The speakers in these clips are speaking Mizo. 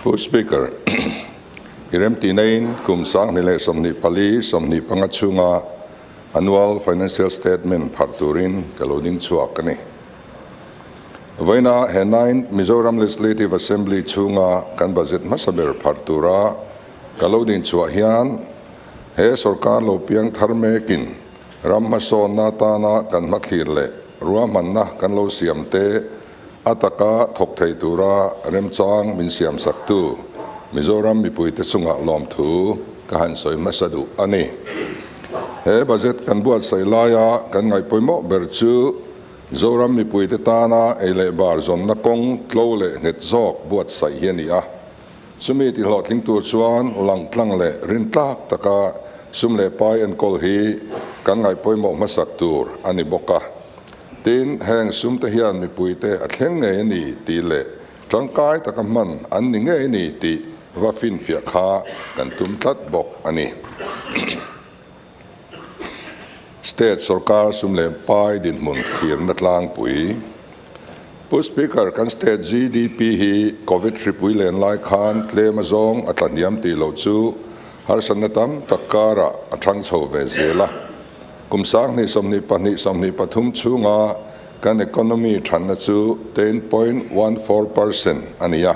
Pu Speaker, i remtihna-in kum 2024, 25 chhunga Annual Financial Statement pharh turin ka lo ding chhuak a ni. Vawiina he Ninth Mizoram Legislative Assembly chhunga kan budget hmasa ber pharh tura ka lo din chhuah hian he sorkar lo piang thar mekin ram hmasawnna atana kan hmathlir leh ruahmanna kan lo siam te a taka thawk thei tura remchang min siam saktu Mizoram mipuite chungah lawmthu ka han sawi hmasa duh a ni. He budget kan buatsaih laia kan ngaihpawimawh ber chu Zoram mipuite tana ei leh bar zawnna kawng tlo leh nghet zawk buatsaih hi a ni a. Chumi tihlawhtling tur chuan langtlang leh rintlak taka sum leh pai enkawl hi kan ngaihpawimawh hmasak tur a ni bawk a. Tin, heng sumte hian mipuite a thleng ngei a ni tih leh tangkai taka hman an ni ngei a ni tih va finfiah kha kan tum tlat bawk a ni. State sorkar sum leh pai dinhmun thlirna tlangpui. Pu Speaker, kan state GDP hi Covid hripui len lai khan tlem azawng a tlahniam tih loh chu harsatna tam tak karah a thang chho ve zel a. Kum 2022, 23 chhunga kan economy thanna chu 10.14% a ni a.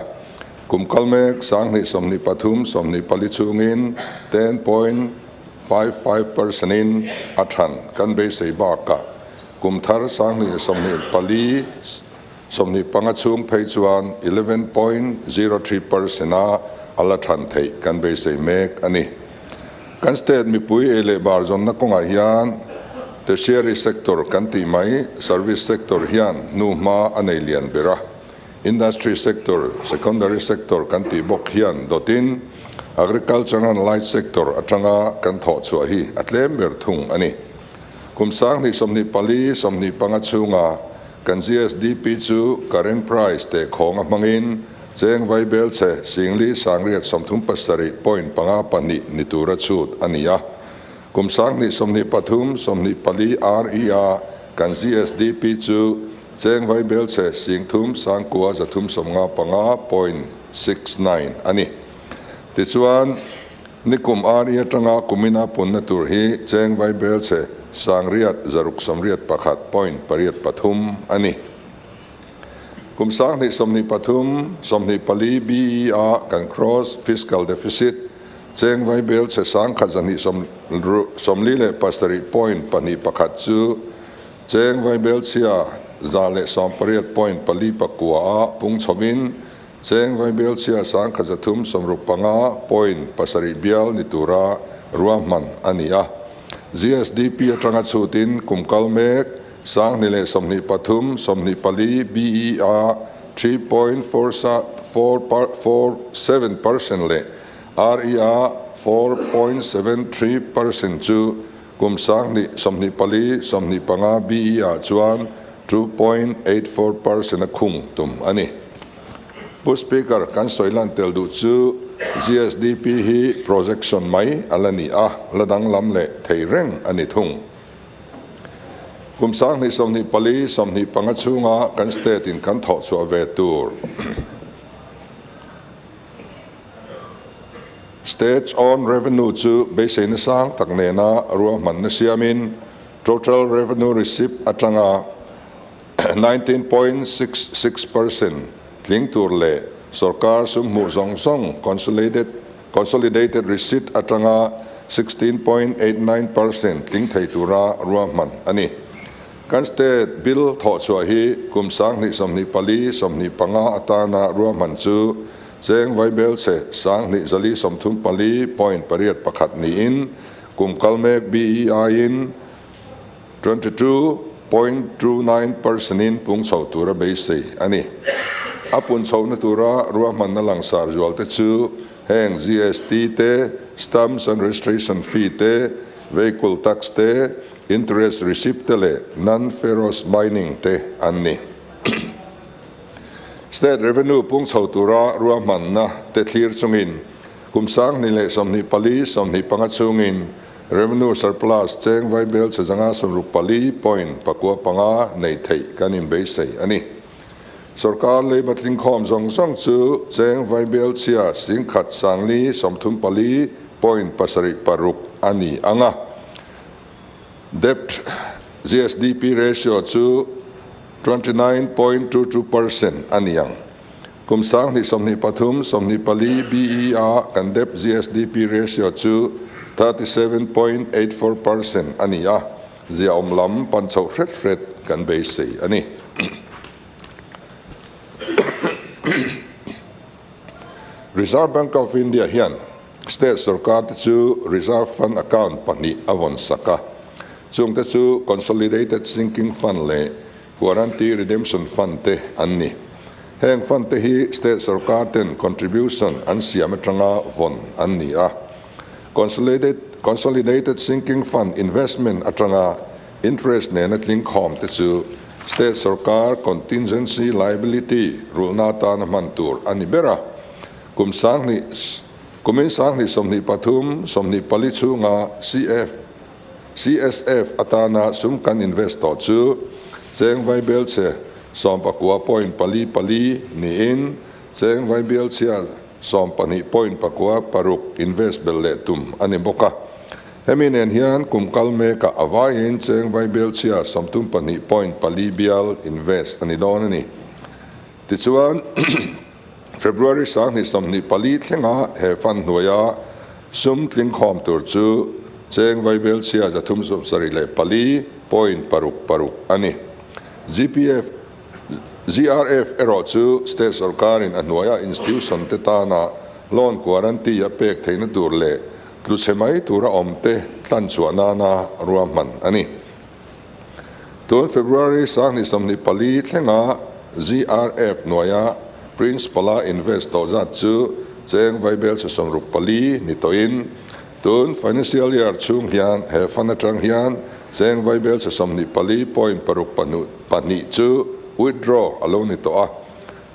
Kum kal mek 2023, 24 chhungin 10.55% in a than kan beisei bakah kum thar 2024, 25 chhung phei chuan 11.03% a a la than theih kan beisei mek a ni. Kan state mipui ei leh bar zawnna kawngah hian tertiary sector kan tih mai service sector hian hnu hma a nei lian ber a. Industry sector, secondary sector kan tih bawk hian dawtin agriculture and light sector atanga kan thawh chhuah hi a tlem ber thung a ni. Kum 2024, 25 chhunga kan GSDP chu current price teh khawnga hmangin cheng vai bel che singli sangriat 37.52 ni tura chhut a ni a. Kum 2023, 24 RE-a kan GSDP chu cheng vai bel che sing thum sangkua zathum 95.69 a ni. Tichuan nikum RE atanga kumina punna tur hi cheng vai bel che sangriat zaruk 81.83 a ni. Kum 2023, 24 BE-a kan gross fiscal deficit cheng vai bel che sang khat zahnih 47.21 chu cheng vai bel chhia 118.49 a pung chhovin cheng vai bel chhia 1,365.7 bial ni tura ruahman a ni a. GSDP atanga chhutin kum kal mek 2023, 24 BE-a 3.47% leh RE-a 4.73% chu kum 2024, 25 BE-a chuan 2.84% a khung tum a ni. Pu Speaker, kan sawilan tel duh chu GSDP hi projection mai a la ni a, la danglam leh thei reng a ni thung. Kum 2024, 25 chhunga kan state in kan thawh chhuah ve tur. State's own revenue chu beiseina sang tak nena ruahmanna siamin total revenue receipt atanga 19.66% tling tur leh sorkar sum hmuh zawng zawng consolidated receipt atanga 16.89% tling thei tura ruahman a ni. Kan state bill thawh chhuah hi kum 2024, 25 atana ruahman chu cheng vai bel che 2434.81 niin kum kal mek BEI in 22.29% in pung chho tura beisei a ni. A pun chho na tura ruahmanna langsar zual te chu heng GST te, stamps and registration fee te, vehicle tax te, interest receipt te leh non-ferrous mining te an ni. State revenue pung chho tura ruahmanna te thlir chungin kum 2024, 25 chhungin revenue surplus cheng vai bel che zanga 64.95 nei thei kan in beisei a ni. Sorkar leiba tlingkhawm zawng zawng chu cheng vaibelchhia singkhat sangli 34 point pasarih paruk a ni ang a. Debt GSDP ratio chu 29.22% a ni ang. Kum 2023, 24 BE a kan debt GSDP ratio chu 37.84% a ni a, ziaawm lam pan chhoh hret hret kan beisei a ni. Reserve Bank of India hian State sorkar te chu Reserve Fund Account pahnih a vawn sak a, chung te chu Consolidated Sinking Fund leh Guarantee Redemption Fund te an ni. Heng fund te hi State sorkar ten contribution an siam atanga vawn an ni a. Consolidated Sinking Fund investment atanga interest nena tling khawm te chu State sorkar contingency liability rulhna atana hman tur a ni ber a. Kum sanghnih kumin sanghnih 23, 24 chhunga CF CSF atana sum kan invest tawh chu cheng vaibelchhe sawmpakua point pali pali niin cheng vaibelchhia sawmpahnih point pakua paruk invest belh leh tum a ni bawk a. Hemi nen hian kum kal mekah a vaiin cheng vaibelchhia 32 point pali bial invest a ni dawn a ni. Tichuan, February 2024 thlenga he fund hnuaia sum tlingkhawm tur chu cheng vaibelchhia 374 point paruk paruk a ni. GPF, GRF erawh chu State sorkarin a hnuaia institution te tana loan guarantee a pek theihna tur leh tluchhe mai tura awm te tlanchhuah nana ruahman a ni. Tun February 2024 thlenga GRF hnuaia Principal-a invest tawh zat chu cheng vaibelchhe 64 ni tawhin tun financial year chhung hian he fund atang hian cheng vaibelchhe 24 point paruk pahnih chu withdraw a lo ni tawh a.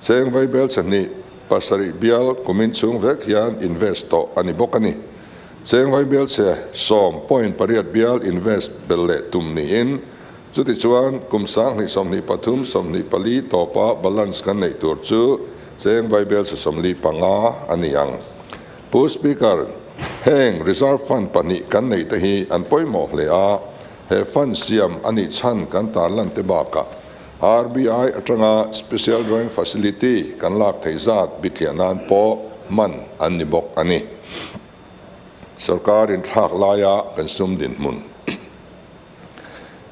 Cheng vaibelchhe hnih pasarih bial kumin chhung vek hian invest tawh a ni bawk a ni. Cheng vaibelchhe sawm point pariat bial invest belh leh tum niin chutichuan kum 2023, 24 tawpa balance kan neih tur chu cheng vaibelchhe 45 a ni ang. Pu Speaker, heng Reserve Fund pahnih kan neih te hi an pawimawh hle a, he fund siam a nih chhan kan tarlan te bakah RBI atanga Special Drawing Facility kan lak theih zat bithliah nan pawh hman an ni bawk a ni. Sorkar inthlak laia kan sum dinhmun.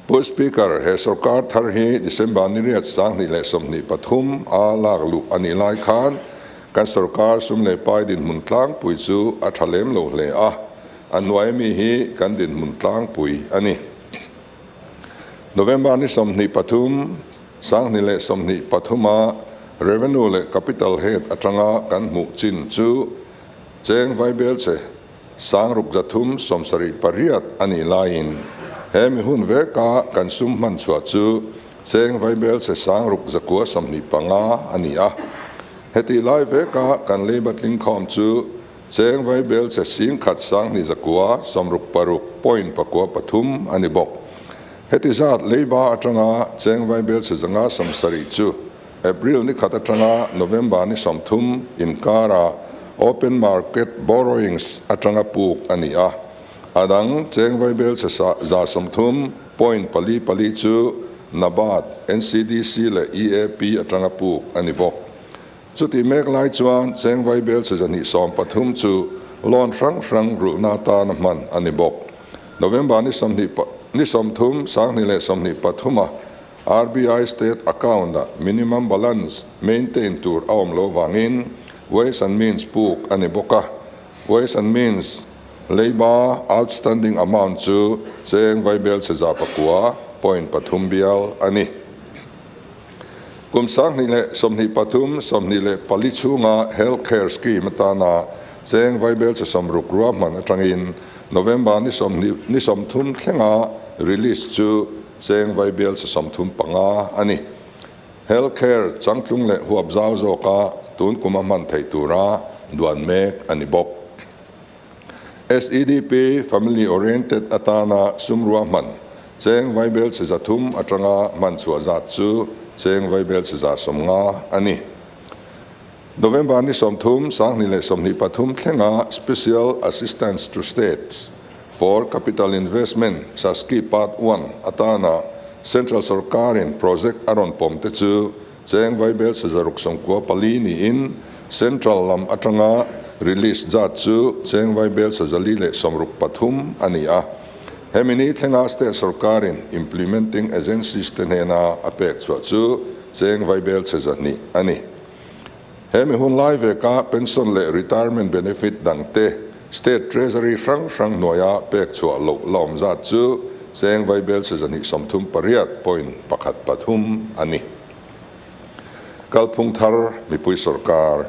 Pu Speaker, he sorkar thar hi December ni riat 2023 a lak luh a nih lai khan kan sorkar sum leh pai dinhmun tlangpui chu a tha lem lo hle a, a hnuai mi hi kan dinhmun tlangpui a ni. November ni 23, 2023 a Revenue leh Capital Head atanga kan hmuh chin chu cheng vaibelchhe 6378 a nih laiin he mi hun veka kan sum hman chhuah chu cheng vaibelchhe 6925 a ni a. Heti lai veka kan leiba tlingkhawm chu cheng vaibelchhe 1 169 point pakua pathum a ni bawk. Heti zat leiba atanga cheng vaibelchhe 170 chu April ni khat atanga November ni 30 inkara open market borrowings atanga puk a ni a. Adang cheng vaibelchhe 130 point pali pali chu NABARD, NCDC leh EAP atanga puk a ni bawk. Chuti mek lai chuan cheng vaibelchhe 213 chu loan hrang hrang rulhna atana hman a ni bawk. November ni 20 ni 30 2023 a RBI State Account a minimum balance maintain tur a awm lo wangin Ways and Means puk a ni bawk a. Ways and Means leiba outstanding amount chu cheng vaibelchhe 109 point pathum bial a ni. Kum 2023, 24 chhunga healthcare scheme atana cheng vaibelchhe 60 ruahman atangin November ni 20 ni 30 thlenga release chu cheng vaibelchhe 35 a ni. Healthcare changtlung leh huap zau zawka tun kuma hman thei tura duan mek a ni bawk. SEDP family oriented atana sum ruahman cheng vaibelchhe 300 atanga hman chhuah zat chu cheng vaibelchhe 150 a ni. November ni 30, 2023 thlenga Special Assistance to States for Capital Investment, SASCI Part One, atana Central Sorkarin project a rawn pawm te chu cheng vaibelchhe 694 niin Central lam atanga release zat chu cheng vaibelchhe 463 a ni a. Hemi ni thlenga State Sorkarin Implementing Agencies te hnena a pek chhuah chu cheng vaibelchhe 200 a ni. Hemi hun lai veka pension leh retirement benefit dangte State Treasury hrang hrang hnuaia pek chhuah loh la awm zat chu cheng vaibelchhe 238 point pakhat pathum a ni. Kalphung thar mipui sorkar.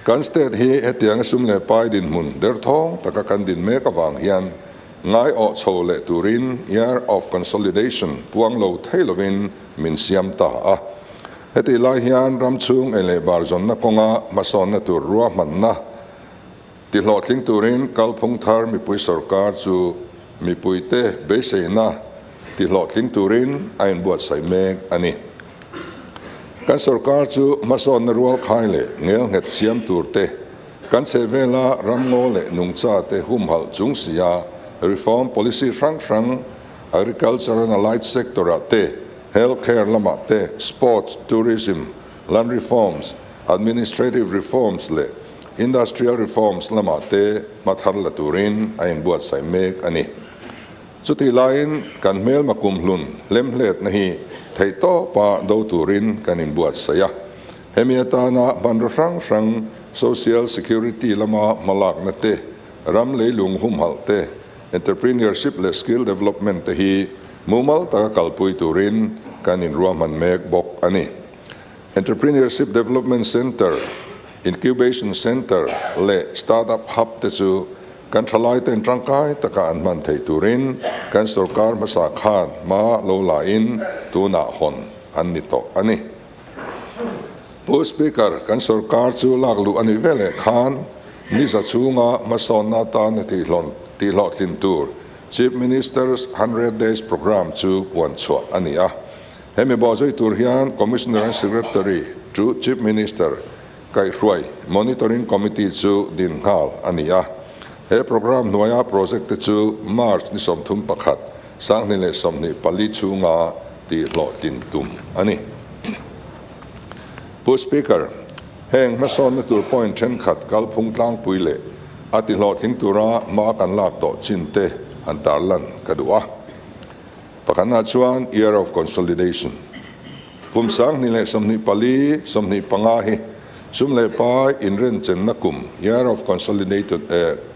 Kan state hi hetianga sum leh pai dinhmun derthawng taka kan din mek avang hian ngai awh chho leh turin Year of Consolidation puang lo thei lovin min siam ta a. Hetih lai hian ram chhung ei leh bar zawnna kawnga hmasawnna tur ruahmanna tihlawhtling turin kalphung thar mipui sorkar chu mipuite beiseina tihlawhtling turin a inbuatsaih mek a ni. Kan sorkar chu hmasawnna rual khai leh ngelnghet siam tur te, kan chhehvela ramngaw leh nungcha te humhalh chung sia reform policy hrang hrang agriculture and allied sector-ah te, health care lamah te, sports, tourism, land reforms, administrative reforms leh industrial reforms lamah te hma thar la turin a inbuatsaih mek a ni. Chutih laiin kan hmelma kumhlun hlemhletna hi theihtawpa do turin kan inbuatsaih a. Hemi atana hmanraw hrang hrang social security lama hmalakna te, ram leilung humhalh te, entrepreneurship leh skill development te hi mumal taka kalpui turin kan inruahman mek bawk a ni. Entrepreneurship Development Centre, Incubation Centre leh Startup Hub te chu kan thalaiten tangkai taka an hman theih turin kan sorkar hmasa khan hma lo lain tunah hawn an ni tawh a ni. Pu Speaker, kan sorkar chu lak luh a nih veleh khan ni za chhunga hmasawnna atana tihhlawhtlin tur Chief Minister's Hundred Days Programme chu puan chhuah a ni a. Hemi bawhzui tur hian Commissioner and Secretary to Chief Minister kaihhruai Monitoring Committee chu din nghal a ni a. He programme hnuaia project te chu March ni 31, 2024 chhunga tihhlawhtlin tum a ni. Pu Speaker, heng hmasawnna tur point thenkhat kalphung tlangpui leh a tihlawhtling tura hma kan lak tawh chin te han tarlan ka duh a. Pakhatna chuan Year of Consolidation, kum 2024, 25 hi sum leh pai inrenchenna kum Year of Consolidated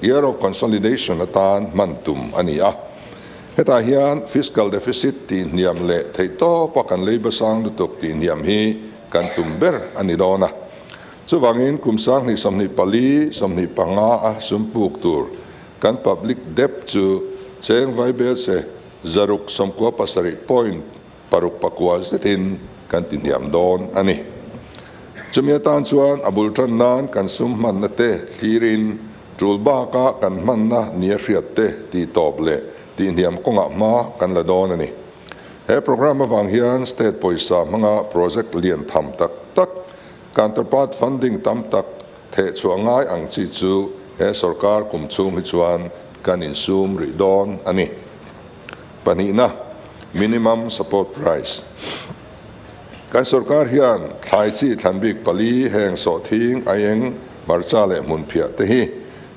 Year of Consolidation atan hman tum a ni a. Hetah hian fiscal deficit tihhniam leh theihtawpa kan leiba sang lutuk tihhniam hi kan tum ber a ni dawn a. Chuvangin kum 2024, 25 a sum puk tur kan public debt chu cheng vaibelse 697 point paruk pakua zetin kan tihniam dawn a ni. Chumi atan chuan a bul tan nan kan sum hmanna te thlirin tul baka kan hmanna nia hriat te tihtawp leh tihhniam kawngah hma kan la dawn a ni. He programme avang hian state pawisa hmanga project lian tham tak tak, counterpart funding tam tak theh chhuah ngai ang chi chu he sorkar kum chhung hi chuan kan insum rih dawn a ni. Pahnihna, minimum support price. Kan sorkar hian thlai chi thlan bik pali heng sawhthing, aieng, hmarcha leh hmunphiah te hi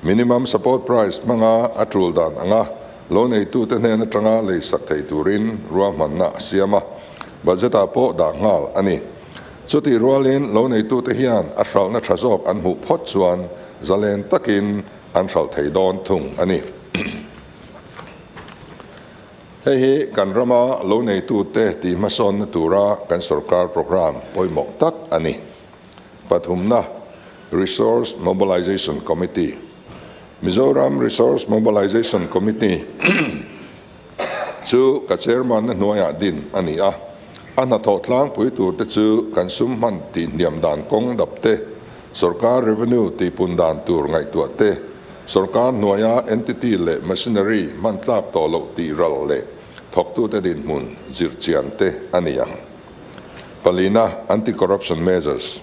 minimum support price hmanga a tul dan anga lo neitute hnen atanga leisak thei turin ruahmanna a siam a, budget-ah pawh dah nghal a ni. Chutih rualin lo neitute hian a hralhna tha zawk an hmuh phawt chuan zalen takin an hralh thei dawn thung a ni. Hei hi kan rama lo neitute tih hmasawnna tura kan sorkar programme pawimawh tak a ni. Pathumna, Resource Mobilisation Committee, Mizoram Resource Mobilisation Committee chu ka chairman-na hnuaiah din a ni a. A hnathawh tlangpui turte chu kan sum hman tihhniam dan kawng dap te, sorkar revenue tihpun dan tur ngaihtuah te, sorkar hnuaia entity leh machinery hman tlak tawh loh tih ral leh thawktute dinhmun zirchian te a ni ang. Palina, Anti-corruption measures.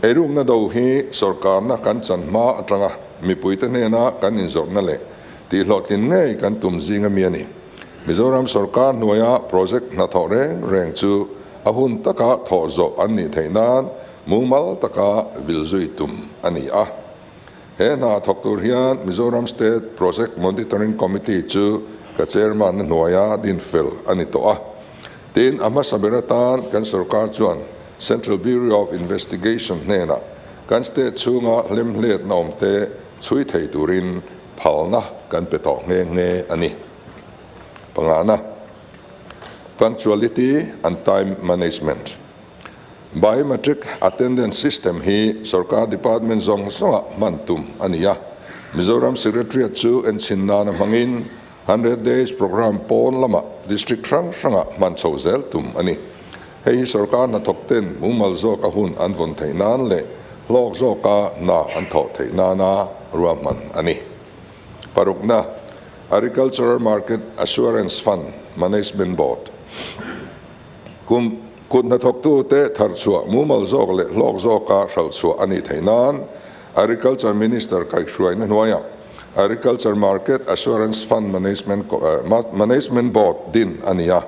Eirukna do hi sorkarna kan chan hma atanga mipuite hnena kan inzawrhna leh tihhlawhtlin ngei kan tum zing ami a ni. Mizoram sorkar hnuaia project hnathawh reng reng chu a hun taka thawh zawh an nih theih nan mumal taka vil zui tum a ni a. He hna thawk tur hian Mizoram State Project Monitoring Committee chu ka chairman-na hnuaia din fel a ni tawh a. Tin, a hmasa ber atan kan sorkar chuan Central Bureau of Investigation hnenah kan state chhunga hlemhletna awmte chhui thei turin phalna kan pe tawh nghe nghe a ni. Pangana, Punctuality and Time Management, Biometric Attendance System hi sorkar department zawng zawngah hman tum a ni a, Mizoram Secretariat chu enchhin nana hmangin Hundred Days Programme pawn lamah district hrang hrangah hman chho zel tum a ni. Hei hi sorkar hnathawk ten mumal zawka hun an vawn theih nan leh hlawk zawka hna an thawh theih nana ruahman a ni. Parukna, Agricultural Market Assurance Fund Management Board kum kut hnathawktute tharchhuah mumal zawk leh hlawk zawka hralhchhuah a nih theih nan Agriculture Minister kaihhruaina hnuaiah Agriculture Market Assurance Fund Management Management Board din a ni a.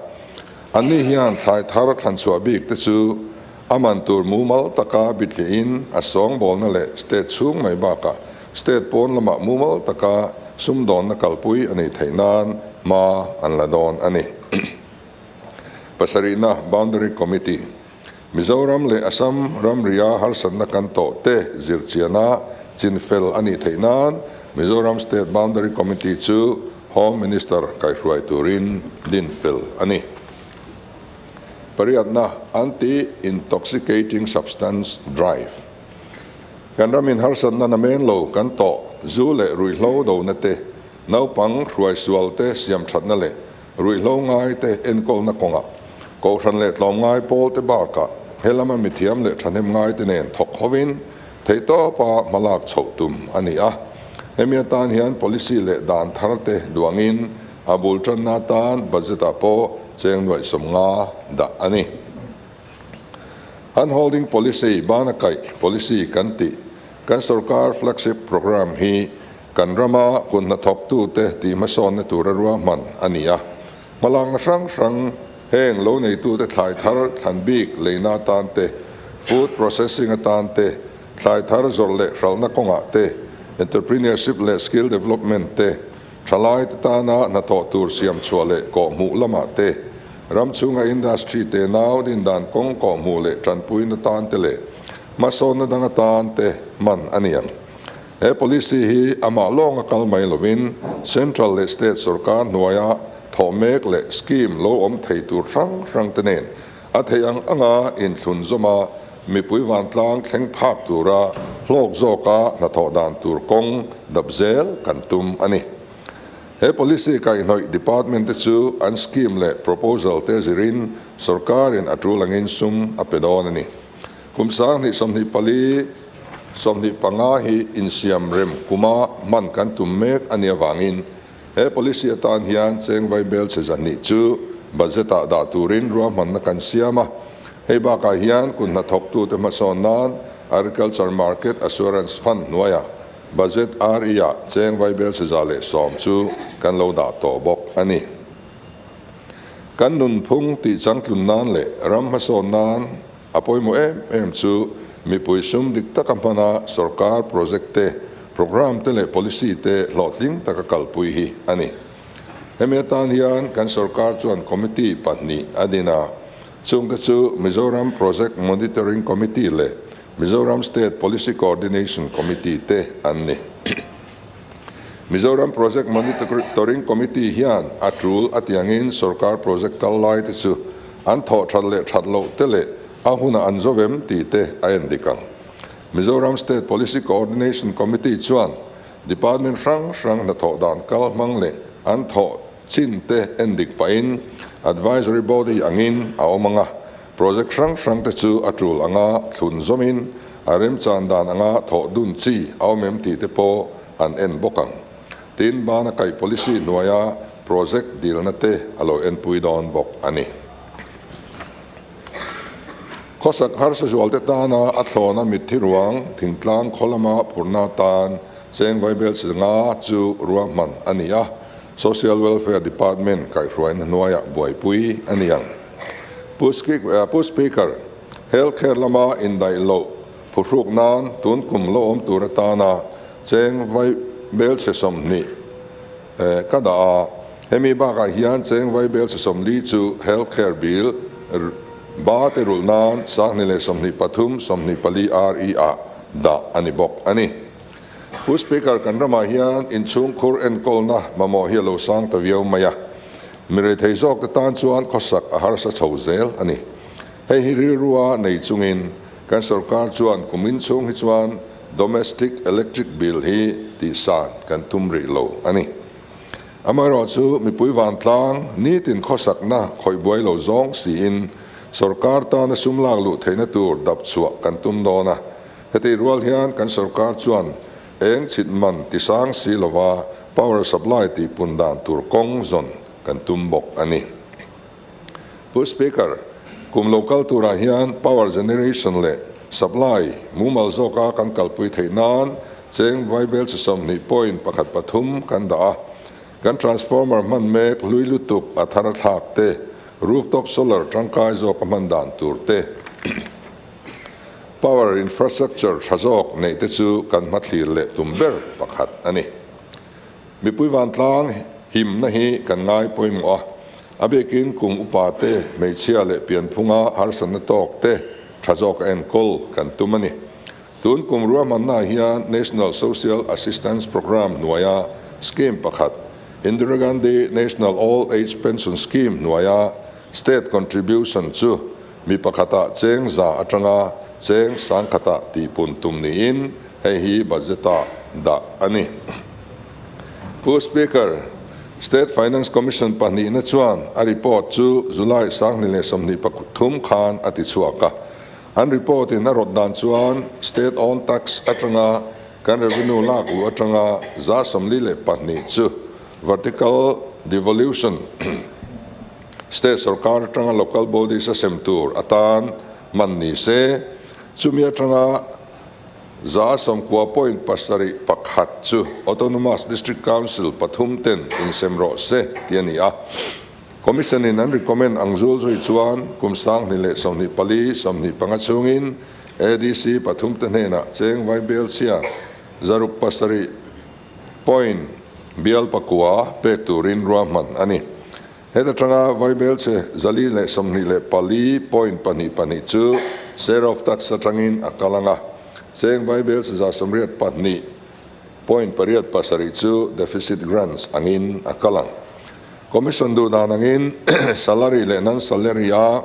Anni hian thlai thar thlanchhuah bik te chu a man tur mumal taka bithlihin a sawngbawlna leh state chhung mai bakah state pawn lamah mumal taka sumdawnna kalpui a nih theih nan hma an la dawn a ni. Pasarihna Boundary Committee, Mizoram leh Assam ramria harsatna kan tawh te zirchiana chinfel a nih theih nan Mizoram State Boundary Committee chu Home Minister kaihruai turin din fel a ni. Pariatna, Anti-Intoxicating Substance Drive, Kan ramin harsatna namen lo kan tawh zu leh ruihhlo dona te, naupang hruaisual te siamthatna leh Ruihhlo ngaite enkawlna kawngah Kohhran leh tlawmngai pawlte bakah helama mithiam leh thahnem ngaite nen thawk hovin theihtawpa hmalak chhoh tum a ni a. Hemi atan hian policy leh dan tharte duangin a bul tanna atan budget-ah pawh cheng nuaih 50 dah a ni. Handholding policy, bana kaih policy kan tih kan sorkar flagship programme hi Kan rama kut hnathawktute tih hmasawnna tura ruahman a ni a, hmalakna hrang hrang heng lo neitute thlai thar thlan bik leina atan te, food processing atan te, thlai thar zawrh leh hralhna kawngah te, entrepreneurship leh skill development te, thalaite tana hnathawh tur siam chhuah leh kawhhmuh lamah te, ram chhunga industry te nau dindan kawng kawhhmuh leh tanpuina tan te leh hmasawnna dang atan te hman a ni ang. He policy hi amah lawnga kal mai lovin Central leh State sorkar hnuaia thawh mek leh scheme lo awm thei tur hrang hrang te nen a theih ang anga inthlun zawma mipui vantlang thleng phak tura hlawk zawka hnathawh dan tur kawng dap zel kan tum a ni. He policy kaihhnawih department te chu an scheme leh proposal te zirin sorkarin a tul angin sum a pe dawn a ni. Kum 2024, 25 hi insiam rem kuma hman kan tum mek a nih avangin he policy atan hian cheng vaibel chhe 200 chu budget-ah dah turin ruahmanna kan siam a. Hei bakah hian kut hnathawktute hmasawn nan Agriculture Market Assurance Fund hnuaiah budget RE-ah cheng vaibel chhe 110 chu kan lo dah tawh bawk a ni. Kan nunphung tihchangtlun nan leh ram hmasawn nan A pawimawh em em chu mipui sum dik taka hmana sorkar project te, programme te leh policy te hlawhtling taka kalpui hi a ni. Hemi atan hian kan sorkar chuan committee pahnih a din a, chungte chu Mizoram Project Monitoring Committee leh Mizoram State Policy Coordination Committee te an ni. Mizoram Project Monitoring Committee hian a tul a tiangin sorkar project kal lai te chu an thawh that leh that loh te leh a hunah an zo vem tih te a en dik ang. Mizoram State Policy Coordination Committee chuan Department hrang hrang hnathawh dan kal hmang leh an thawh chin te en dik pahin Advisory Body angin a awm ang a, project hrang hrang te chu a tul anga thlun zawmin a remchan dan anga thawh dun chi a awm em tih te pawh an en bawk ang. Tin, bana kaih policy hnuaia project dilna te a lo enpui dawn bawk a ni. Khawsak harsa zualte tana a thlawna mitthi ruang thingtlang khaw lama phurhna atan cheng vaibel 5 chu ruahman a ni a, Social Welfare Department kaihhruaina hnuaiah buaipui a ni ang. Pu Speaker, Health Care lama indaih loh phuhruk nan tun kum lo awm tur atana cheng vaibelchhe 20 ka dah a, hemi bakah hian cheng vaibelchhe 40 chu Health Care Bill ba te rulh nan 2023 24 RE ah dah a ni bawk a ni. Pu Speaker, kan ramah hian inchhungkhur enkawlna mamawh hi a lo sang ta viau mai a, mi rethei zawk te tan chuan khawsak a harsa chho zel a ni. Hei hi rilrua nei chungin kan sorkar chuan kum inchhung hi chuan domestic electric bill hi tihsan kan tum rih lo a ni. Amaherawhchu mipui vantlang nitin khawsakna khawih buai lo zawng siin sorkar tana sum lak luh theihna tur dap chhuah kan tum dawn a. Hetih rual hian kan sorkar chuan eng chhit man tisang si lova power supply tihpun dan tur kawng zawn kan tum bawk a ni. Pu Speaker, kum lo kal turah hian power generation leh supply mumal zawka kan kalpui theih nan cheng vaibel chi 20.13 kan dah a. Kan transformer hman mek hlui lutuk a thar a thlak te, rooftop solar tangkai zawka hman dan tur te, power infrastructure tha zawk neih te chu kan hmathlir leh tum ber pakhat a ni. Mipui vantlang himna hi kan ngai pawimawh a, a bikin kum upa te, hmeichhia leh pianphunga harsatna tawk te tha zawka enkawl kan tum a ni. Tun kum ruahmannaah hian National Social Assistance Programme hnuaia scheme pakhat, Indira Gandhi National Old Age Pension Scheme hnuaia state contribution chu mi pakhatah cheng 100 atanga cheng 1000ah tihpun tum niin hei hi budget-ah dah a ni. Pu Speaker, State Finance Commission pahnihna chuan a report chu July 2023 khan a tichhuak a. An report in a rawt dan chuan state owned tax atanga kan revenue lak luh atanga 42% chu vertical devolution state sorkar atanga local bodies a sem tur atan hman ni se, chumi atanga 90.71% chu Autonomous District Council pathum ten insem rawh se tih a ni a. Commission in an recommend ang zul zui chuan kum 2024 25 chhungin ADC pathum te hnenah cheng vaibel chhia 607 point bial pakua pek turin ruahman a ni. Heta tanga vaibel che 424 point 2 2 chu share of tax atangin a kalanga cheng vaibel che 82 point 8 7 chu deficit grants angin a kalang. Commission du dan angin salary leh non salary a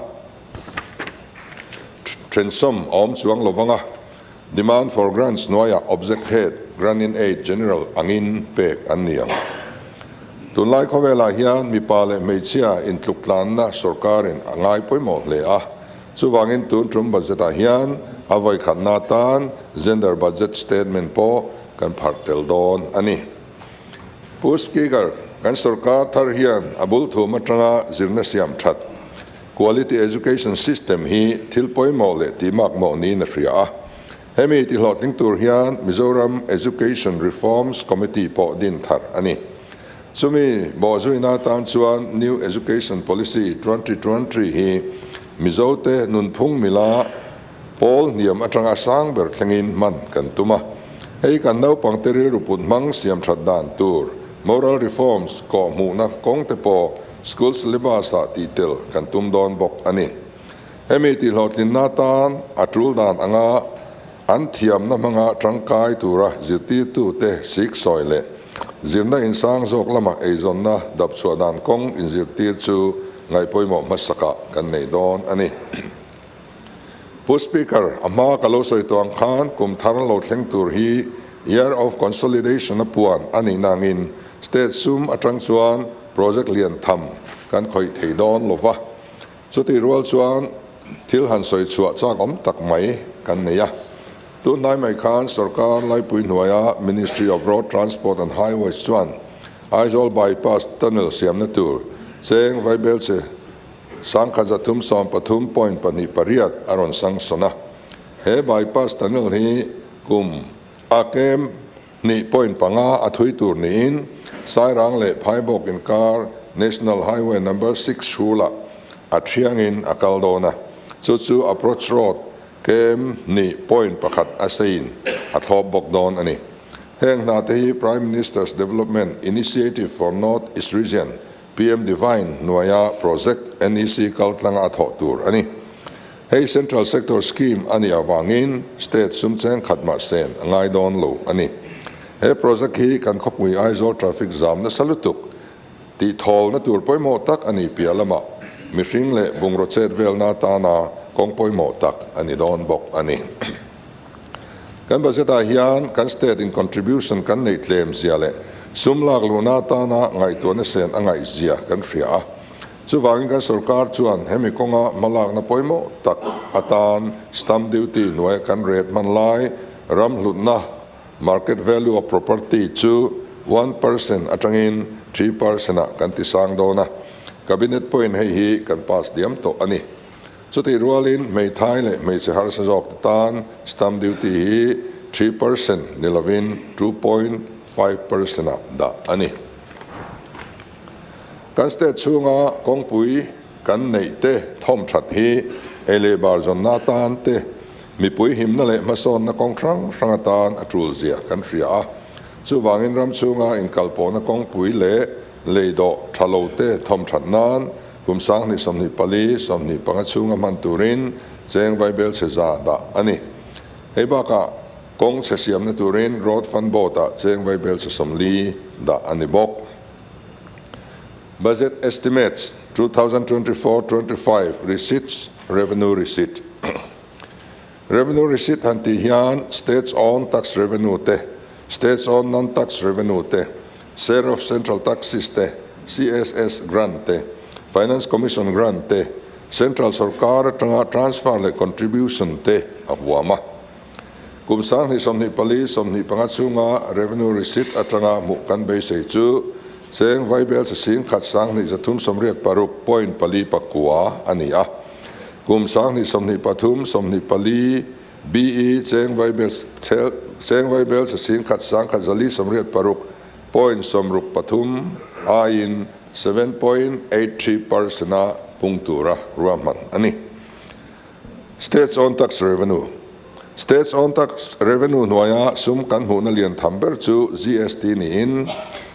thensom awm chuang lovanga demand for grants hnuaia object head grant in aid general angin pek an ni ang. Tunlai khawvelah hian mipa leh hmeichhia intluktlanna sorkarin a ngai pawimawh hle a, chuvangin tun tum budget ah hian a vawi khatna tan gender budget statement pawh kan pharh tel dawn a ni. Pu Speaker, kan sorkar thar hian a bul thum atanga zirna siam that quality education system hi thil pawimawh leh tihmak mawh niin a hria a. Hemi tihlawhtling tur hian Mizoram Education Reforms Committee pawh din thar a ni. Chumi bawhzuina atan chuan New Education Policy 2020 hi Mizote nunphung mila pawl hniam atanga sang ber thlengin hman kan tum a. Hei kan naupang te rilru put hmang siam that dan tur moral reforms kawh hmuhna kawng te pawh school syllabus ah tihtel kan tum dawn bawk a ni. Hemi tihlawhtlinna tan a tul dan anga an thiamna hmanga tangkai tura zirtirtu te sik sawi leh zirna insang zawk lama eizawnna dap chhuah dan kawng inzirtir chu ngaihpawimawh hmasakah kan nei dawn a ni. Pu Speaker, a hma ka lo sawi tawh ang khan kum thar lo thleng tur hi Year of Consolidation a puan a nih nangin state sum atang chuan project lian tham kan khawih thei dawn lova. Chutih rual chuan thil han sawi chhuah chak awm tak mai kan nei a. Tunhnai mai khan sorkar laipui hnuaia Ministry of Road Transport and Highways chuan Aizawl Bypass Tunnel siamna tur cheng vaibel che 1313.28 a rawn sanction a. He bypass tunnel hi kum a kem hnih point panga a thui tur niin Sairang leh Phaibawk inkar National Highway Number 6 hrulah a thiangin a kal dawn a, chu chu approach road kem hnih point pakhat a seiin a thlawp bawk dawn a ni. Heng hna te hi Prime Minister's Development Initiative for North East Region, PM Devine, hnuaia project NEC kaltlanga a thawh tur a ni. Hei Central Sector Scheme a nih avangin state sum cheng khat mah sen a ngai dawn lo a ni. He project hi kan khawpui Aizawl traffic zam nasa lutuk tih thawlna tur pawimawh tak a ni piah lamah mihring leh bungraw chet velna atana kawng pawimawh tak a ni dawn bawk a ni. Kan budget ah hian kan state in contribution kan neih tlem zia leh sum lak luhna atana ngaihtuahna sen a ngaih zia kan hria a. Chuvangin kan sorkar chuan hemi kawnga hmalakna pawimawh tak atan stamp duty hnuaia kan rate hman lai ram hlutna, market value of property, chu 1% atangin 3% ah kan tisang dawn a, Cabinet pawhin hei hi kan pass diam tawh a ni. Chutih rualin hmeithai leh hmeichhe harsa zawk te tan stamp duty hi 3% ni lovin 2.5% ah dah a ni. Kan state chhunga kawngpui kan neih te thawm that hi ei leh bar zawnna atan te, mipui himna leh hmasawnna kawng hrang hrang atan a tul zia kan hria a. Chuvangin ram chhunga inkalpawhna kawngpui leh lei dawh tha lo te thawm that nan kum 2024, 25 chhunga hman turin cheng vaibel chhe za dah a ni. Hei bakah kawng chhe siamna turin Road Fund Board-ah cheng vaibel chhe 40 dah a ni bawk. Budget Estimates 2024-25 Receipts Revenue Receipt Revenue Receipt han tih hian States Own Tax Revenue te, States Own Non-Tax Revenue te, Share of Central Taxes te, CSS Grant te, Finance Commission Grant te, Central Sorkar atanga transfer leh contribution te a huam a. Kum 2024, 25 chhunga revenue receipt atanga hmuh kan beisei chu cheng vaibel chi 10,000 386.49 a ni a. Kum 2023, 24 BE cheng vaibel cheng vaibel chi 10,000 486.63 aiin 7.83% a pung tura ruahman a ni. States Own Tax Revenue States Own Tax Revenue hnuaia sum kan hmuhna lian tham ber chu GST niin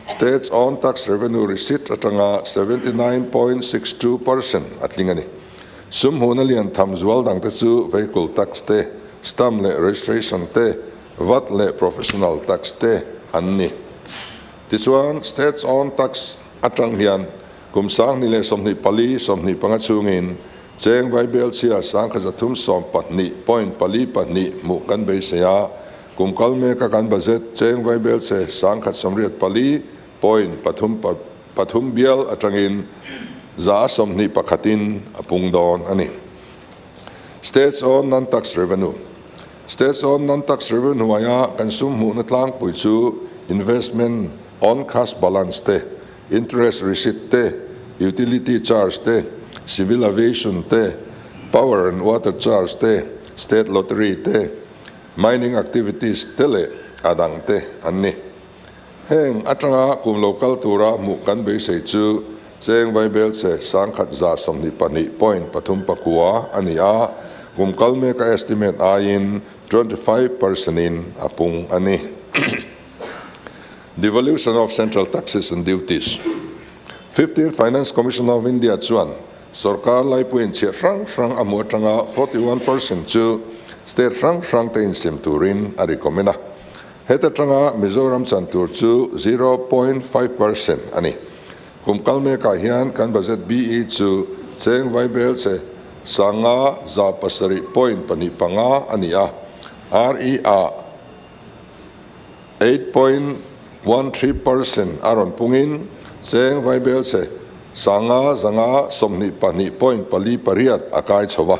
States Own Tax Revenue receipt atanga 79.62% a tling a ni. Sum hmuhna lian tham zual dangte chu vehicle tax te, stamp leh registration te, VAT leh professional tax te an ni. Tichuan, States Own Tax atang hian kum 2024, 25 chhungin cheng vaibel chhia 1312.42 hmuh kan beisei a, kum kal meka kan budget cheng vaibel chhe 1084 point pathum pathum bial atangin 21% in a pung dawn a ni. States Own Non-Tax Revenue States Own Non-Tax Revenue hnuaia kan sum hmuhna tlangpui chu investment on cash balance te, interest receipt te, utility charge te, civil aviation te, power and water charge te, state lottery te, mining activities te leh a dang te an ni. Heng atanga kum lo kal tura hmuh kan beisei chu cheng vaibel che 1122.39 a ni a, kum kal meka estimate aiin 25% in a pung a ni. Devolution of Central Taxes and Duties 15 Finance Commission of India chuan sorkar laipuiin chhiah hrang hrang a hmu atanga 41% chu state hrang hrang te insem turin a recommend a. Heta tanga Mizoram chan tur chu 0.5% a ni. Kum kal mekah hian kan budget BE chu cheng vaibel che 5107.25 a ni a, RE ah 8.13% a rawn pungin cheng vaibel che 5522.48 a kai chho a.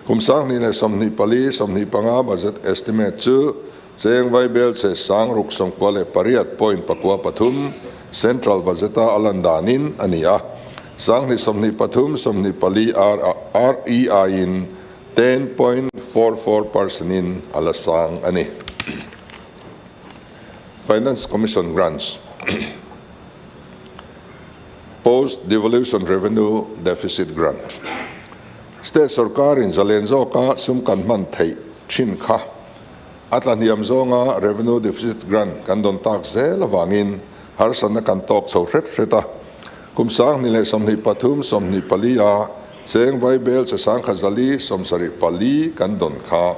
Kum 2024, 25 budget estimate chu cheng vaibel che 6908.93 central budget a alan danin a ni a. 2023 24 RE aiin 10.44 percent in a la sang a ni. Finance Commission Grants Post Devolution Revenue Deficit Grant State sorkarin zalen zawka sum kan hman theih thin kha a tlahniam zawnga Revenue Deficit Grant kan dawn tak zel avangin harsatna kan tawk chho hret hret a. Kum 2023 24 a cheng vaibel che 1024 kan dawn kha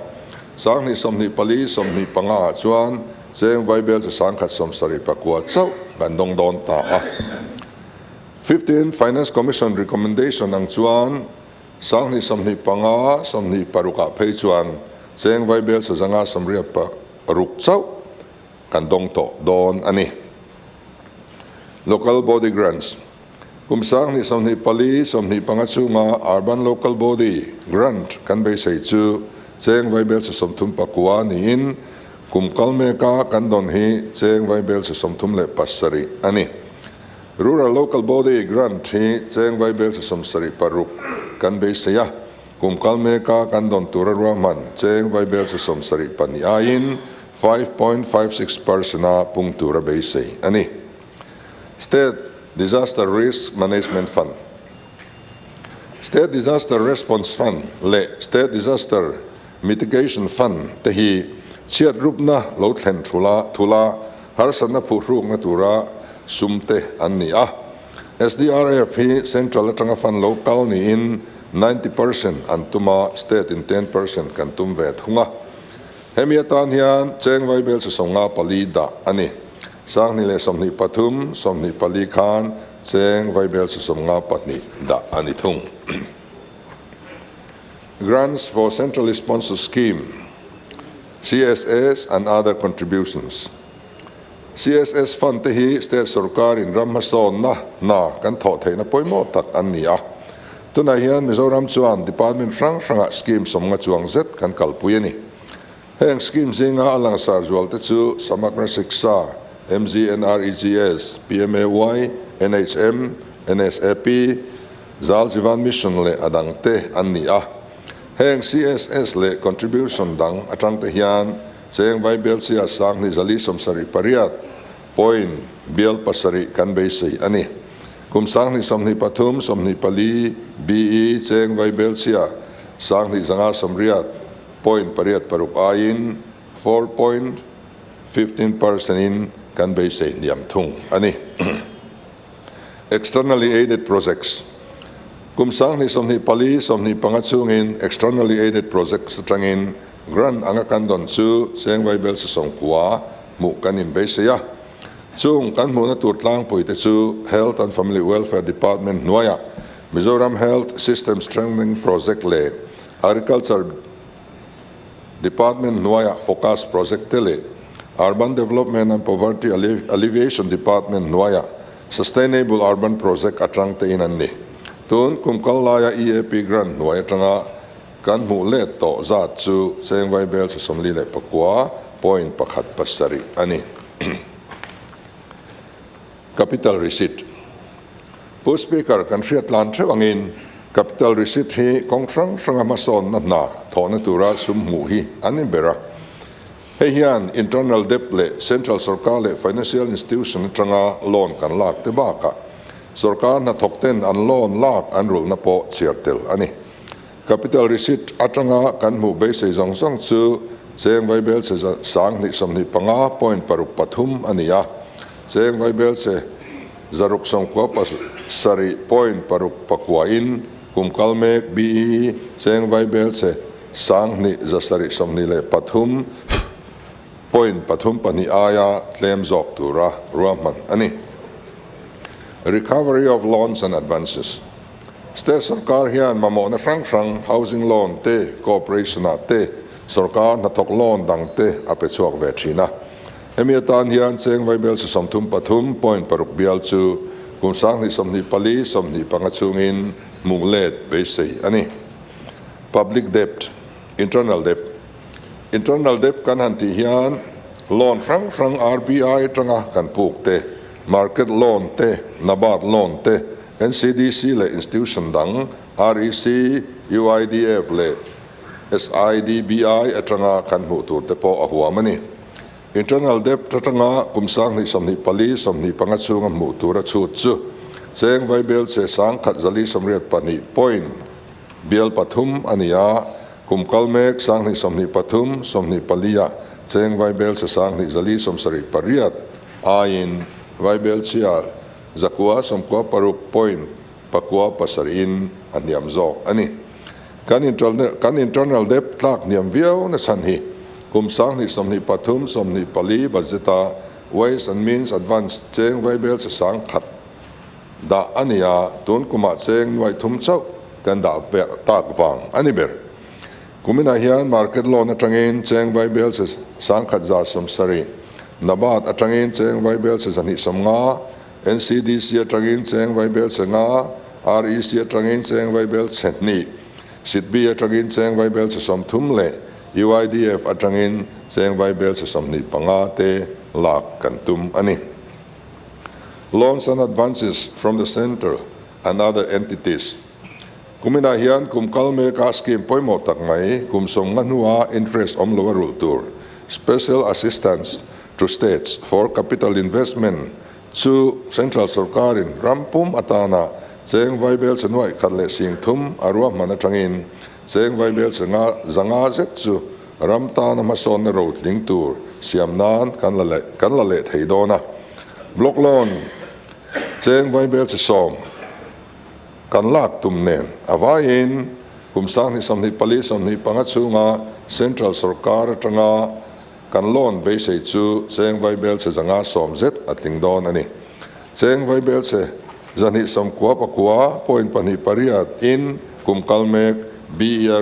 2024 25 ah chuan cheng vaibel che 1079 chauh kan dawng dawn ta a. 15 Finance Commission recommendation ang chuan 2025 26 ah phei chuan cheng vaibel che 586 chauh kan dawng tawh dawn a ni. Local Body Grants Kum 2024 25 chhunga Urban Local Body Grant kan beisei chu cheng vaibel che 39 niin kum kal meka kan dawn hi cheng vaibel che 37 a ni. Rural Local Body Grant hi cheng vaibel che 76 kan beisei a, kum kal meka kan dawn tura ruahman cheng vaibel che 72 aiin 5.56% a pung tura beisei a ni. State Disaster Risk Management Fund State Disaster Response Fund leh State Disaster Mitigation Fund te hi chhiat rupna lo thlen thula thula harsatna phuhrukna tura sum te an ni a. SDRF hi central atanga fund lo kal niin 90% an tuma state in 10% kan tum ve thunga. Hemi atan hian cheng vaibel che 54 dah a ni. 2023 24 khan cheng vaibel che 52 dah a ni thung. Grants for Centrally Sponsored Scheme, CSS and other contributions. CSS fund te hi state sorkarin ram hmasawn na na kan thawh theihna pawimawh tak an ni a. Tunah hian Mizoram chuan department hrang hrangah scheme 50 chuang zet kan kalpui a ni. Heng scheme zinga a langsar zual te chu Samagra Shiksha, MGNREGS, PMAY, NHM, NSAP, Jal Jeevan Mission leh a dang te an ni a. Heng CSS leh contribution dang atang te hian cheng vaibel chia 2478 point bial pasarih kan beisei a ni. Kum 2023 24 BE cheng vaibel chia 2580 point pariat paruk aiin 4.15% in kan beisei hniam thung a ni. Externally aided projects Kum 2024 25 chhungin externally aided projects atangin grant anga kan dawn chu cheng vaibel che 90 hmuh kan inbeisei a. Chung kan hmuhna tur tlangpui te chu Health and Family Welfare Department hnuaiah Mizoram Health System Strengthening Project leh Agriculture Department hnuaiah Focus Project te leh Urban Development and Poverty Alleviation Department hnuaiah Sustainable Urban Project atang te in an ni. Tun kum kal laia EAP grant hnuai atanga kan hmuh let tawh zat chu cheng vaibel che 49.17 a ni. Capital Receipt Pu Speaker, kan hriat tlan theuh angin Capital Receipt hi kawng hrang hranga hmasawnna hna thawhna tura sum hmuh hi an inber a. Hei hian internal debt leh central sorkar leh financial institution atanga loan kan lak te bakah sorkar hnathawk ten an loan lak an rulhna pawh chhiar tel a ni. Capital Receipt atanga kan hmuh beisei zawng zawng chu cheng vaibel che 2025.63 a ni a, cheng vaibel che 697.69 in kum kal mek BE cheng vaibel che 1723.32 aia tlem zawk tura ruahman a ni. Recovery of loans and advances State sorkar hian mamawhna hrang hrang housing loan te, cooperation ah te, sorkar hnathawk loan dang te a pe chhuak ve thin a. Hemi atan hian cheng vaibel che 33.6 bial chu kum 2024 25 chhungin hmuh let beisei a ni. Public debt, internal debt Internal debt kan han tih hian loan hrang hrang RBI atanga kan puk te, market loan te, NABARD loan te, NCDC leh institution dang, REC, UIDF leh SIDBI atanga kan hmuh tur te pawh a huam a ni. Internal debt atanga kum 2024, 25 chhunga hmuh tur a chhut chu cheng vaibel che 1082 point bial pathum a ni a, kum kal mek 2023, 24 ah cheng vaibel che 2478 aiin vaibel chhia 996 point 97 in a hniam zawk a ni. Kan kan internal debt tlak hniam viau na chhan hi kum 2023, 24 budget a Ways and Means Advance cheng vaibel che 1000 dah a ni a, tun kumah cheng nuai thum chauh kan dah tak vang a ni ber. Kuminah hian market loan atangin cheng vaibel che 1170, NABARD atangin cheng vaibel che 250, NCDC atangin cheng vaibel che 5, REC atangin cheng vaibel che 2, SIDBI atangin cheng vaibel che 30 leh UIDF atangin cheng vaibel che 25 te lak kan tum a ni. Loans and advances from the centre and other entities. Kuminah hian kum kal meka scheme pawimawh tak mai kum 50 hnua interest awm lo a rulh tur Special Assistance to States for Capital Investment chu Central Sorkarin ram pum atana cheng vaibel che nuaih khat leh sing thum a ruahman atangin cheng vaibel che nga zanga zet chu ram tana hmasawnna ro tling tur siam nan kan la leh kan la leh thei dawn a. Block loan cheng vaibel che 10 kan lak tum nen a vaiin kum 2024, 25 chhunga Central Sorkar atanga kan loan beisei chu cheng vaibel che 110 zet a tling dawn a ni. Cheng vaibel che 299 point 28 in kum kal mek BE a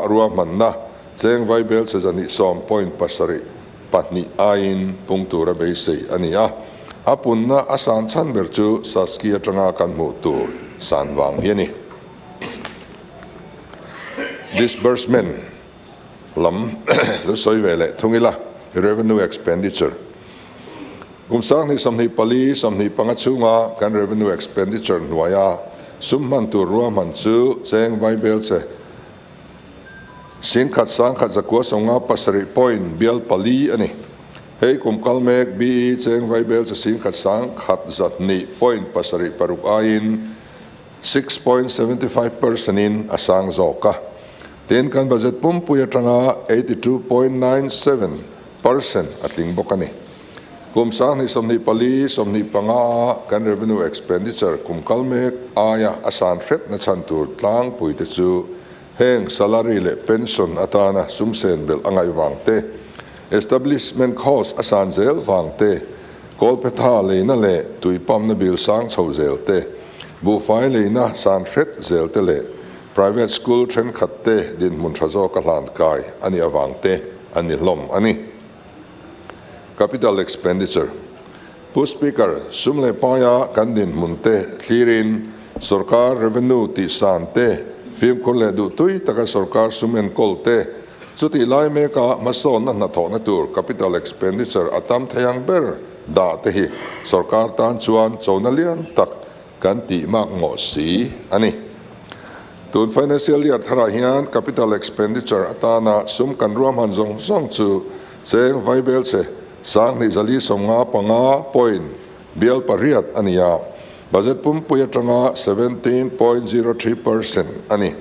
ruahmanna cheng vaibel che 210 point 72 aiin pung tura beisei a ni a. A punna a san chhan ber chu Saski atanga kan hmuh tur san wang hi a ni. Disbursement lam lu sawi ve leh thung ila, revenue expenditure. Kum 2024, 25 chhunga kan revenue expenditure hnuaia sum hman tur ruahman chu cheng vaibel che 101,197 point bial pali a ni. Hei kum kal mek BE cheng vaibel che 101,102 point 76 aiin 6.75% in a sang zawk a. Tin kan budget pumpui atanga 82.97% a tling bawk a ni. Kum 2024, 25 kan revenue expenditure kum kal mek aia a san hret na chhan tur tlang pui te chu heng salary leh pension atana sumsen bel angai wang te, establishment cost a san zel wang te, kawlphetha leina leh tuipam na bil sang chho zel te, buhfai leina san hret zel te leh private school thenkhat te din hmun tha zawk a hlan kai ani awang te ani hlawm ani. Capital expenditure. Pu Speaker, sum leh paia kan din hmun te thlirin sarkar revenue ti san te fimkhur leh duh tui taka sarkar sum enkawl te chuti lai meka hmasawn na hnathawh na tur capital expenditure atam theiang ber dah te hi sarkar tan chuan chona lian tak kan ti mak ngaw si ani. Tun financial year thara hian capital expenditure atana sum kan ruahman zawng zawng chu cheng vaibel che 2455 point bial pariat ania budget pumpui atanga 17.03% ani.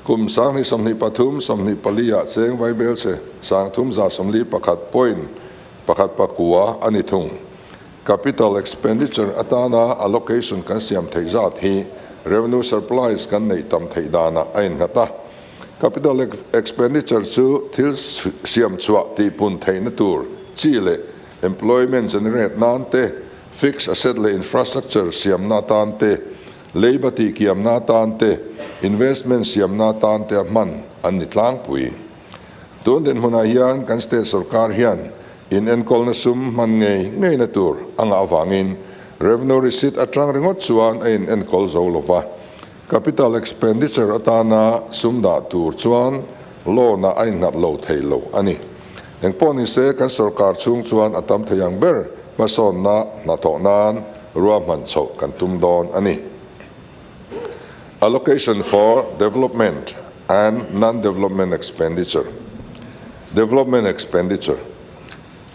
Kum 2023, 24 ah cheng vaibel che 3141 point 1 pakua ani thung. Capital expenditure atana allocation kan siam thei zat hi revenue surplus kan nei tam thei dana a in ngata. Capital expenditure chu thil siam chua ti pun thei na tur chi le employment generate nan te, fixed asset le infrastructure siam na tan te, leiba ti kiam na tan te, investment siam na tan te man an ni tlang pui. Tun den huna hian kan state sarkar hian in enkol na sum man ngei ngei na tur anga awangin revenue receipt atang ringot chuan a in enkol zo lova. Capital expenditure atana sum da tur chuan lo na a in ngat lo thei lo ani. Engpawh ni se kan sarkar chung chuan atam theiang ber hmasawn na hnathawh nan ruahman chhoh kan tum dawn ani. Allocation for development and non-development expenditure. Development expenditure.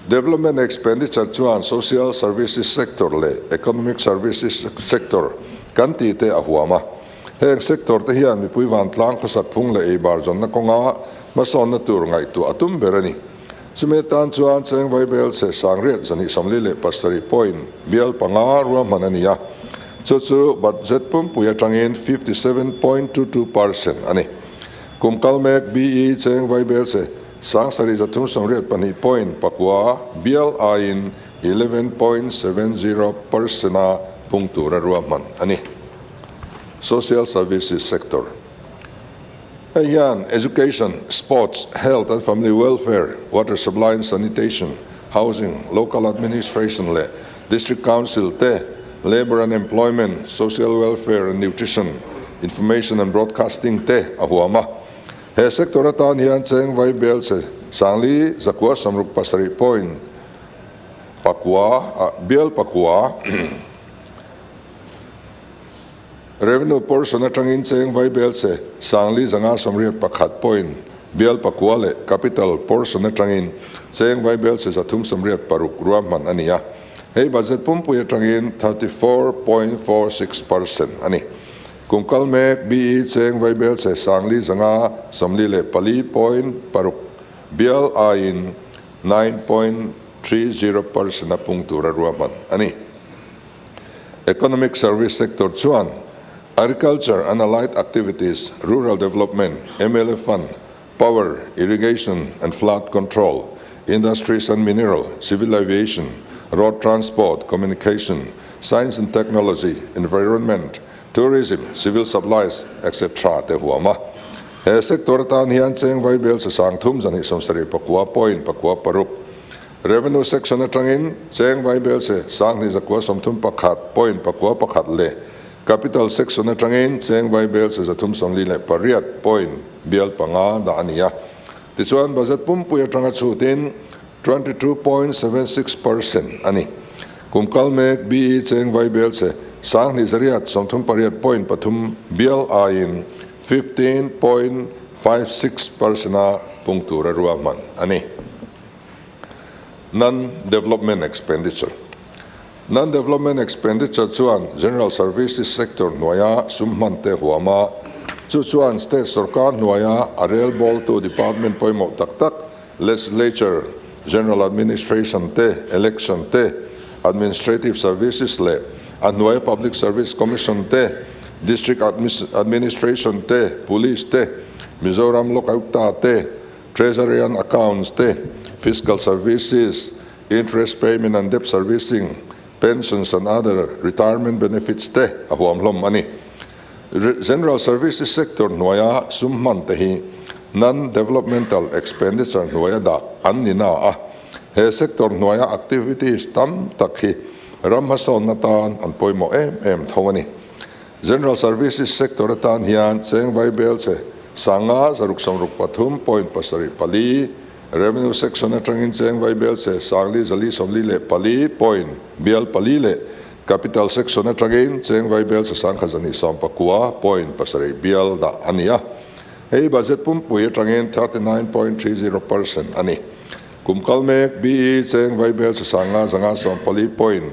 Development expenditure chuan social services sector leh economic services sector kan tih te a huam a. Heng sector te hian mipui vantlang khawsak phung leh eibar zawnna kawnga hmasawnna tur ngaihtuah a tum ber a ni. Chumi atan chuan cheng vaibel chhe sangriat zahnih 47 point bial panga ruahman a ni a, chu chu budget pumpui atangin 57.22% a ni. Kum kal mek BE cheng vaibel chhe 7382 point pakua bial aiin 11.70% a pung tura ruahman a ni. Social Services Sector. Hei hian Education, Sports, Health and Family Welfare, Water Supply and Sanitation, Housing, Local Administration leh District Council te, Labour and Employment, Social Welfare and Nutrition, Information and Broadcasting te a huam a. He sector atan hian cheng vai bel che sangli zakua 67 point pakua, bial pakua, Revenue portion atangin cheng vai bel che sangli 581 point bial pakua leh capital portion atangin cheng vai bel che 386 ruahman a ni a. Hei budget pumpui atangin 34.46% a ni. Kum kal mek BE cheng vai bel che sangli 544 point paruk bial aiin 9.30% a pung tura ruahman a ni. Economic Service Sector chuan Agriculture and Allied Activities, Rural Development, mla Fund, Power, Irrigation and Flood Control, Industries and Mineral, Civil Aviation, Road Transport, Communication, Science and Technology, Environment, Tourism, Civil Supplies, etc. Te huam a. He sector atan hian cheng vaibel sa 3279 point pakua paruk Revenue section atangin cheng vaibel se 2931 point pakua pakhat leh Capital section atangin cheng vaibel se 348 point bial panga dah a ni a. Tichuan budget pumpui atanga chhutin 22.76% a ni. Kum kal mek BE cheng vaibel se 2838 point pathum bial aiin 15.56% a pung tura ruahman a ni. Non-development expenditure. Non-development expenditure chuan General Services sector hnuaia sum hman te huam a, chu chuan state sorkar hnuaia a rel bawltu department pawimawh tak tak, Legislature, General Administration te, Election te, Administrative Services leh a hnuaia Public Service Commission te, District Administration te, Police te, Mizoram Lokayukta te, Treasury and Accounts te, Fiscal Services, Interest Payment and Debt Servicing, Pensions and other Retirement Benefits te a huam hlawm a ni. General Services sector hnuaia sum hman te hi Non-Developmental Expenditure hnuaia dah an ni na a, he sector hnuaia activities tam tak hi ram hmasawnna tan an pawimawh em em tho a ni. General Services sector atan hian cheng vaibel che 563 point pasarih pali, Revenue section atangin cheng vaibel che 444 point bial pali leh Capital section atangin cheng vaibel che 1219 point pasarih bial dah a ni a. Hei budget pumpui atangin 39.30% a ni. Kum kal mek BE cheng vaibel che 5594 point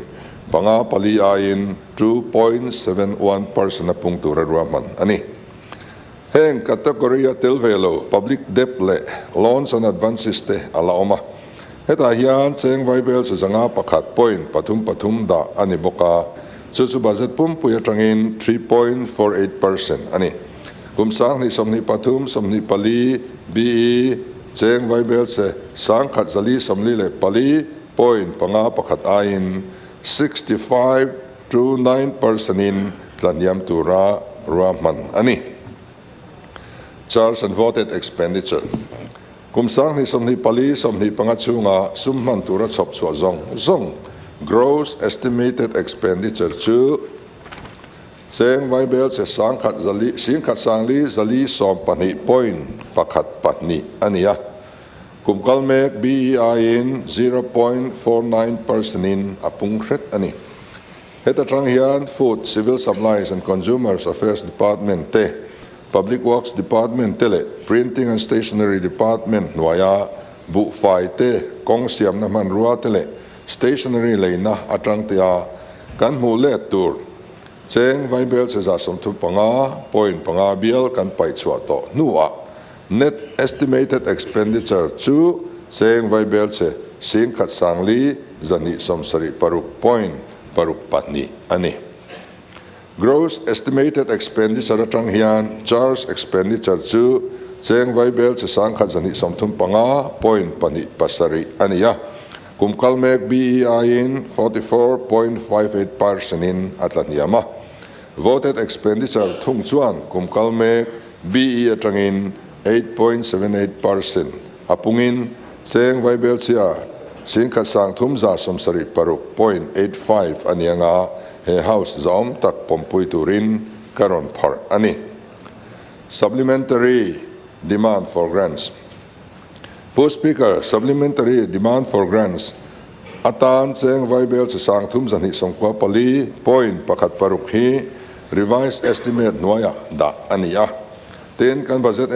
panga pali aiin 2.71% a pung tura ruahman a ni. Heng category a tel ve lo public debt leh loans and advances te a la awm a. Hetah hian cheng vaibel che 501 point pathum pathum dah a ni bawk a, chu chu budget pumpui atangin 3.48% a ni. Kum 2023 24 BE cheng vaibel che 1444 point panga pakhat aiin 65.29% in tlaniam tura ruahman a ni. Charge and voted expenditure. Kum 2024 25 chhunga sum hman tura chhawp chhuah zawng zawng gross estimated expenditure chu cheng vaibel che sangkhat zali singkhat sangli zali sawmpahnih point pakhat pahnih a ni a. Kum kal mek BEI in 0.49% in a pung hret a ni. Heta tang hian Food, Civil Supplies and Consumers Affairs Department te, Public Works Department te leh Printing and Stationery Department hnuaia buhfai te, kawng siamna hmanrua te leh stationery leina atang tea kan hmuh let tur cheng vaibel che 35.5 bial kan paih chhuah tawh hnuah net estimated expenditure chu cheng vaibel che 1476.62 a ni. Gross estimated expenditure atang hian charge expenditure chu cheng vaibel che 1235.27 a ni a. Kum kal mek BE aiin 44.58% in a tlahniam a. Voted expenditure thung chuan kum kal mek BE atangin 8.78% a pungin cheng vaibel chhia 1376.85 a ni anga he House zawm tak pawmpui turin ka rawn pharh a ni. Supplementary demand for grants. Pu Speaker, Supplementary demand for grants atan cheng vaibel chi 3294.16 hi revised estimate hnuaiah dah a ni a. Tin, kan budget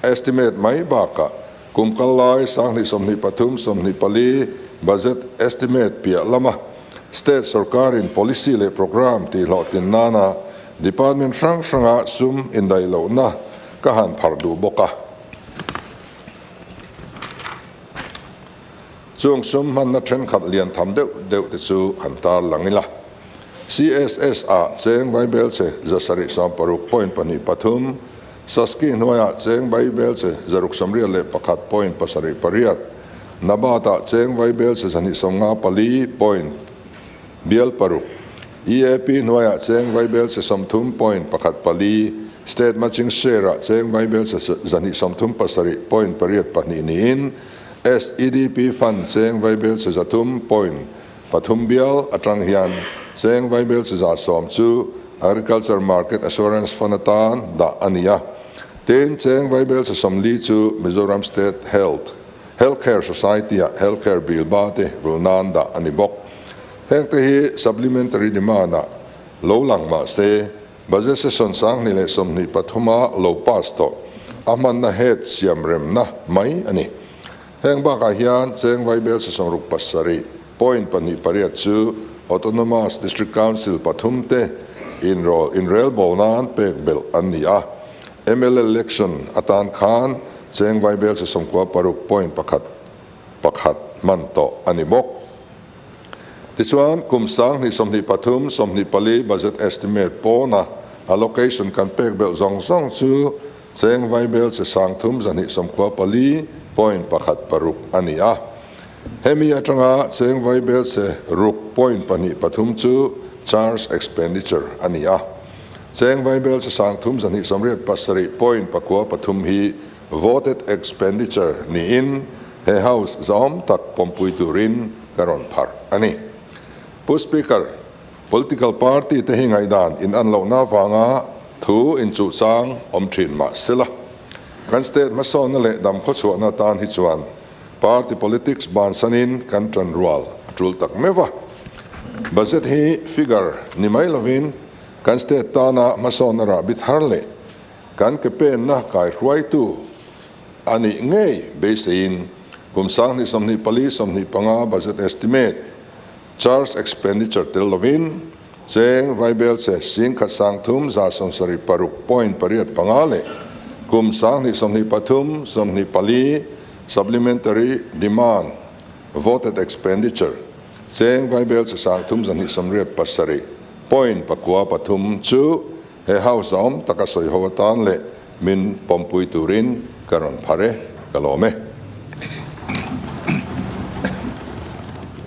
estimate mai bakah kum kal lai 2023-24 budget estimate piah lama state sorkarin policy leh programme tihhlawhtlin nana department hrang hranga sum indaih lohna ka han pharh duh bawk a. Chung sum hmanna thenkhat lian tham deuh deuh te chu han tar lang ila. CSS ah cheng vaibel che 760.23, Saski hnuaiah cheng vaibel che 681.78, Nabat ah cheng vaibel che 254 point bial paruk, EAP hnuaiah cheng vaibel che 30.14, State Matching Share ah cheng vaibel che 237.82 niin SEDP Fund cheng vaibel che 300 point pathum bial atang hian cheng vaibel che 110 chu Agriculture Market Assurance Fund atan dah a ni a. Tin, cheng vaibel che 40 chu Mizoram State Health Healthcare Society ah Healthcare Bill ba te rul nan dah a ni bawk. Heng te hi Supplementary Demand ah lo lang mah se Budget Session 2023 a lo pass tawh a hmanna head siam remna mai a ni. Heng bakah hian cheng vaibel che 67.28 chu Autonomous District Council pathum te inrawl inrelbawl nan pek belh an ni a. Mla election atan khan cheng vaibel che 96.11 hman tawh a ni bawk. Tichuan, kum 2023-24 budget estimate pawna allocation kan pek belh zawng zawng chu cheng vaibel che 3294.16 a ni a. Hemi atanga cheng vaibel che 6.23 chu charge expenditure a ni a. Cheng vaibel che 3287.93 hi voted expenditure niin he House zawm tak pawmpui turin ka rawn pharh a ni. Pu Speaker, political party te hi ngaihdan in an lohna avanga thu inchuhchang awm thin mah sela, kan state hmasawnna leh dam khawchhuahna atan hi chuan party politics bansanin kan tan rual a tul tak meuh a. Budget hi figure ni mai lovin kan state tana hmasawnna rahbi thar leh kan ke penna kaihruaitu a nih ngei beiseiin kum 2024-25 budget estimate charge expenditure tel lovin cheng vaibel che 1376.85 leh kum 2023-24 supplementary demand voted expenditure cheng vaibel che 3287.93 chu he House awm taka sawi ho atan leh min pawmpui turin ka rawn phar e, ka lawm e.